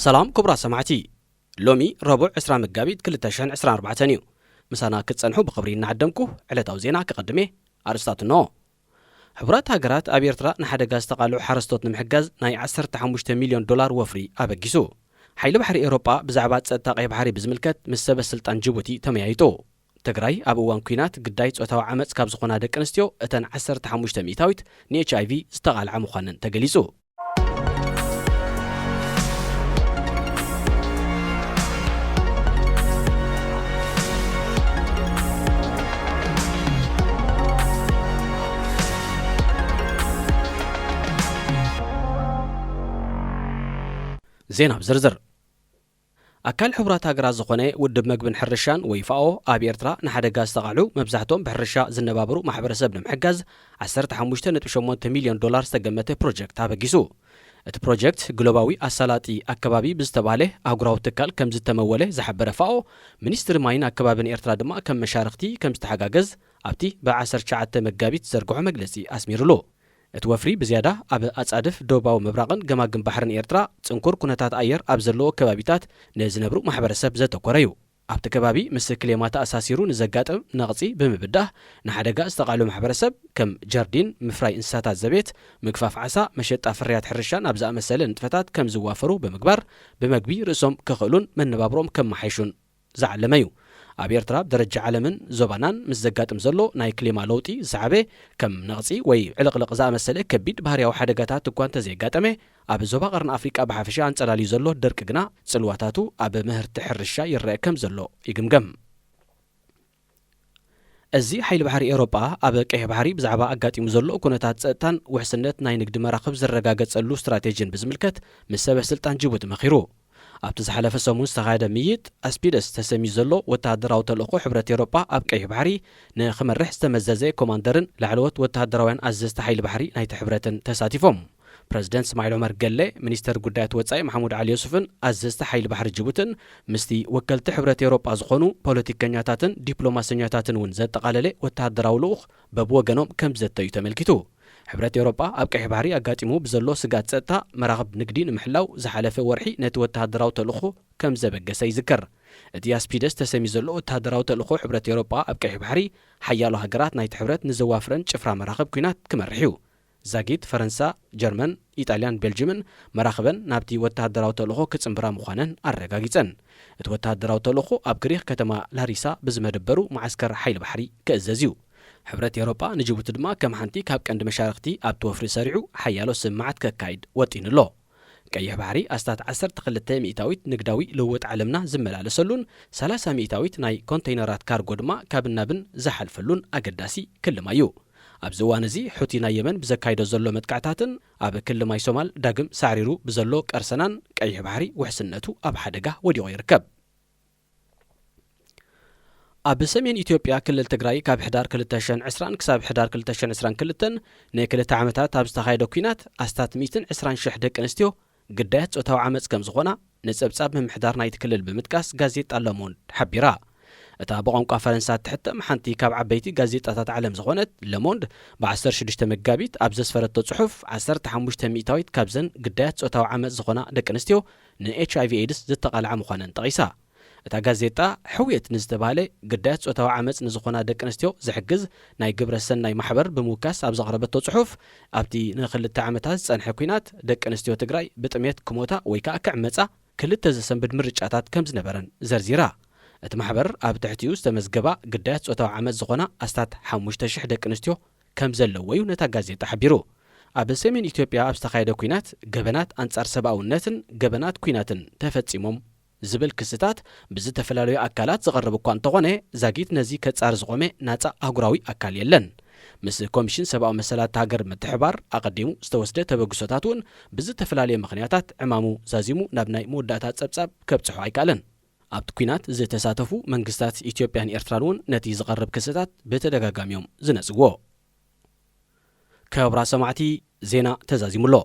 ሰላም ክቡራት ሰማዕቲ፣ ሎሚ ረቡዕ ዕስራ መጋቢት ክልተ ሽሕን ዕስራን ኣርባዕተን እዩ። ምሳና ክትጸንሑ ብኽብሪ እናዓደምኩ፣ ዕለታዊ ዜና ክቐድም እየ። ኣርእስታቱ እንሆ። ሕቡራት ሃገራት ኣብ ኤርትራ ንሓደጋ ዝተቓልዑ ሓረስቶት ንምሕጋዝ ናይ ዓሰርተ ሓሙሽተ ሚልዮን ዶላር ወፍሪ ኣበጊሱ። ሓይሊ ባሕሪ ኤውሮጳ ብዛዕባ ጸጥታ ቀይሕ ባሕሪ ብዝምልከት ምስ ሰበ ስልጣን ጅቡቲ ተመያይጡ። ትግራይ ኣብ እዋን ኲናት ግዳይ ጾታዊ ዓመጽ ካብ ዝኾና ደቂ ኣንስትዮ እተን ዓሰርተ ሓሙሽተ ሚእታዊት ን ኤች ኣይ ቪ ዝተቓልዓ ምዃነን ተገሊጹ። ዜና ብዝርዝር። ኣካል ሕቡራት ሃገራት ዝኾነ ውድብ መግብን ሕርሻን ወይ ፋኦ ኣብ ኤርትራ ንሓደጋ ዝተቓልዑ መብዛሕትኦም ብሕርሻ ዝነባበሩ ማሕበረሰብ ንምሕጋዝ ዓሰርተ ሓሙሽተ ነጥቢ ሸሞንተ ሚልዮን ዶላር ዝተገመተ ፕሮጀክት ኣበጊሱ። እቲ ፕሮጀክት ግሎባዊ ኣሳላጢ ኣከባቢ ብዝተባህለ ኣህጉራዊ ትካል ከም ዝተመወለ ዝሓበረ ፋኦ፣ ሚኒስትሪ ማይን ኣከባብን ኤርትራ ድማ ከም መሻርኽቲ ከም ዝተሓጋገዝ ኣብቲ ብ ዓሰርተ ትሽዓተ መጋቢት ዝዘርግሖ መግለጺ ኣስሚሩሉ። እቲ ወፍሪ ብዝያዳ ኣብ ኣጻድፍ ደቡባዊ ምብራቕን ገማግም ባሕርን ኤርትራ ጽንኩር ኩነታት ኣየር ኣብ ዘለዎ ከባቢታት ንዝነብሩ ማሕበረሰብ ዘተኮረ እዩ። ኣብቲ ከባቢ ምስ ክሌማ ተኣሳሲሩ ንዘጋጥም ነቕጺ ብምብዳህ፣ ንሓደጋ ዝተቓልዑ ማሕበረሰብ ከም ጀርዲን፣ ምፍራይ እንስሳታት ዘቤት፣ ምግፋፍ ዓሳ፣ መሸጣ ፍርያት ሕርሻን ኣብ ዝኣመሰለ ንጥፈታት ከም ዝዋፈሩ ብምግባር፣ ብመግቢ ርእሶም ክኽእሉን መነባብሮኦም ከመሓይሹን ዝዓለመ እዩ። ኣብ ኤርትራ ብደረጃ ዓለምን ዞባናን ምስ ዘጋጥም ዘሎ ናይ ክሊማ ለውጢ ዝሰዓበ ከም ነቕጺ ወይ ዕልቕልቕ ዝኣመሰለ ከቢድ ባህርያዊ ሓደጋታት እኳ እንተዘየጋጠመ፣ ኣብ ዞባ ቀርኒ ኣፍሪቃ ብሓፈሻ ኣንጸላልዩ ዘሎ ደርቂ ግና ጽልዋታቱ ኣብ ምህርቲ ሕርሻ ይረአ ከም ዘሎ ይግምገም። እዚ ሓይሊ ባሕሪ ኤውሮጳ ኣብ ቀይሕ ባሕሪ ብዛዕባ ኣጋጢሙ ዘሎ ኩነታት ጸጥታን ውሕስነት ናይ ንግዲ መራኽብ ዝረጋገጸሉ ስትራቴጂን ብዝምልከት ምስ ሰበ ስልጣን ጅቡቲ መኺሩ። ኣብቲ ዝሓለፈ ሰሙን ዝተኻየደ ምይይጥ፣ ኣስፒደስ ተሰምዩ ዘሎ ወተሃደራዊ ተልእኾ ሕብረት ኤውሮጳ ኣብ ቀይሕ ባሕሪ ንኽመርሕ ዝተመዘዘ ኮማንደርን ላዕለዎት ወተሃደራውያን ኣዘዝቲ ሓይሊ ባሕሪ ናይቲ ሕብረትን ተሳቲፎም። ፕረዚደንት እስማዒል ዑመር ገለ፣ ሚኒስተር ጉዳያት ወጻኢ ማሕሙድ ዓሊ ዮሱፍን ኣዘዝቲ ሓይሊ ባሕሪ ጅቡትን ምስቲ ወከልቲ ሕብረት ኤውሮጳ ዝኾኑ ፖለቲከኛታትን ዲፕሎማሰኛታትን እውን ዘጠቓለለ ወተሃደራዊ ልኡኽ በብወገኖም ከም ዘተዩ ተመልኪቱ። ሕብረት ኤውሮጳ ኣብ ቀይሕ ባሕሪ ኣጋጢሙ ብዘሎ ስግኣት ጸጥታ መራኽብ ንግዲ ንምሕላው ዝሓለፈ ወርሒ ነቲ ወተሃደራዊ ተልእኾ ከም ዘበገሰ ይዝከር። እቲ ኣስፒደስ ተሰምዩ ዘሎ ወተሃደራዊ ተልእኾ ሕብረት ኤውሮጳ ኣብ ቀይሕ ባሕሪ ሓያሎ ሃገራት ናይቲ ሕብረት ንዘዋፍረን ጭፍራ መራኽብ ኲናት ክመርሕ እዩ። ዛጊት ፈረንሳ፣ ጀርመን፣ ኢጣልያን ቤልጅምን መራኽበን ናብቲ ወተሃደራዊ ተልእኾ ክጽንብራ ምዃነን ኣረጋጊጸን። እቲ ወተሃደራዊ ተልእኾ ኣብ ግሪኽ ከተማ ላሪሳ ብዝመደበሩ መዓስከር ሓይሊ ባሕሪ ክእዘዝ እዩ። ሕብረት ኤውሮጳ ንጅቡቲ ድማ ከም ሓንቲ ካብ ቀንዲ መሻርኽቲ ኣብቲ ወፍሪ ሰሪዑ ሓያሎ ስምምዓት ከካይድ ወጢኑ ኣሎ። ቀይሕ ባሕሪ ኣስታት ዓሰርተ ክልተ ሚእታዊት ንግዳዊ ልውውጥ ዓለምና ዝመላለሰሉን ሰላሳ ሚእታዊት ናይ ኮንተይነራት ካርጎ ድማ ካብን ናብን ዝሓልፈሉን ኣገዳሲ ክልማይ እዩ። ኣብዚ እዋን እዚ ሑቲ ናይ የመን ብዘካይዶ ዘሎ መጥቃዕታትን ኣብ ክሊ ማይ ሶማል ዳግም ሳዕሪሩ ብዘሎ ቀርሰናን ቀይሕ ባሕሪ ውሕስነቱ ኣብ ሓደጋ ወዲቑ ይርከብ። ኣብ ሰሜን ኢትዮጵያ ክልል ትግራይ ካብ ሕዳር ክልተ ሽሕን ዕስራን ክሳብ ሕዳር ክልተ ሽሕን ዕስራን ክልተን ንክልተ ዓመታት ኣብ ዝተኻየደ ኲናት ኣስታት ሚእትን ዕስራን ሽሕ ደቂ ኣንስትዮ ግዳያት ጾታዊ ዓመጽ ከም ዝኾና ንጸብጻብ ምምሕዳር ናይቲ ክልል ብምጥቃስ ጋዜጣ ለሞንድ ሓቢራ። እታ ብቋንቋ ፈረንሳ እትሕተም ሓንቲ ካብ ዓበይቲ ጋዜጣታት ዓለም ዝኾነት ለሞንድ ብ ዓሰርተ ሽዱሽተ መጋቢት ኣብ ዘስፈረቶ ጽሑፍ ዓሰርተ ሓሙሽተ ሚእታዊት ካብዘን ግዳያት ጾታዊ ዓመጽ ዝኾና ደቂ ኣንስትዮ ን ኤች ኣይ ቪ ኤድስ ዝተቓልዓ ምዃነን ጠቒሳ። እታ ጋዜጣ ሕውየት ንዝተባህለ ግዳያት ጾታዊ ዓመጽ ንዝኾና ደቂ ኣንስትዮ ዝሕግዝ ናይ ግብረ ሰናይ ማሕበር ብምውካስ ኣብ ዘቕረበቶ ጽሑፍ፣ ኣብቲ ንኽልተ ዓመታት ዝጸንሐ ኲናት ደቂ ኣንስትዮ ትግራይ ብጥሜት ክሞታ ወይ ከኣ ክዕመጻ ክልተ ዘሰንብድ ምርጫታት ከም ዝነበረን ዘርዚራ። እቲ ማሕበር ኣብ ትሕቲኡ ዝተመዝገባ ግዳያት ጾታዊ ዓመጽ ዝኾና ኣስታት ሓሙሽተ ሽሕ ደቂ ኣንስትዮ ከም ዘለዎ እዩ ነታ ጋዜጣ ሓቢሩ። ኣብ ሰሜን ኢትዮጵያ ኣብ ዝተኻየደ ኲናት ገበናት ኣንጻር ሰብኣውነትን ገበናት ኲናትን ተፈጺሞም ዝብል ክስታት ብዝተፈላለዩ ኣካላት ዝቐርብ እኳ እንተኾነ፣ ዛጊት ነዚ ከጻሪ ዝቖመ ናጻ ኣህጉራዊ ኣካል የለን። ምስ ኮሚሽን ሰብኣዊ መሰላት ሃገር ምትሕባር ኣቐዲሙ ዝተወስደ ተበግሶታት እውን ብዝተፈላለየ ምኽንያታት ዕማሙ ዛዚሙ ናብ ናይ መወዳእታ ጸብጻብ ከብጽሖ ኣይከኣለን። ኣብቲ ኲናት ዝተሳተፉ መንግስታት ኢትዮጵያን ኤርትራን እውን ነቲ ዝቐርብ ክስታት ብተደጋጋሚ እዮም ዝነጽግዎ። ክቡራት ሰማዕቲ፣ ዜና ተዛዚሙ ኣሎ።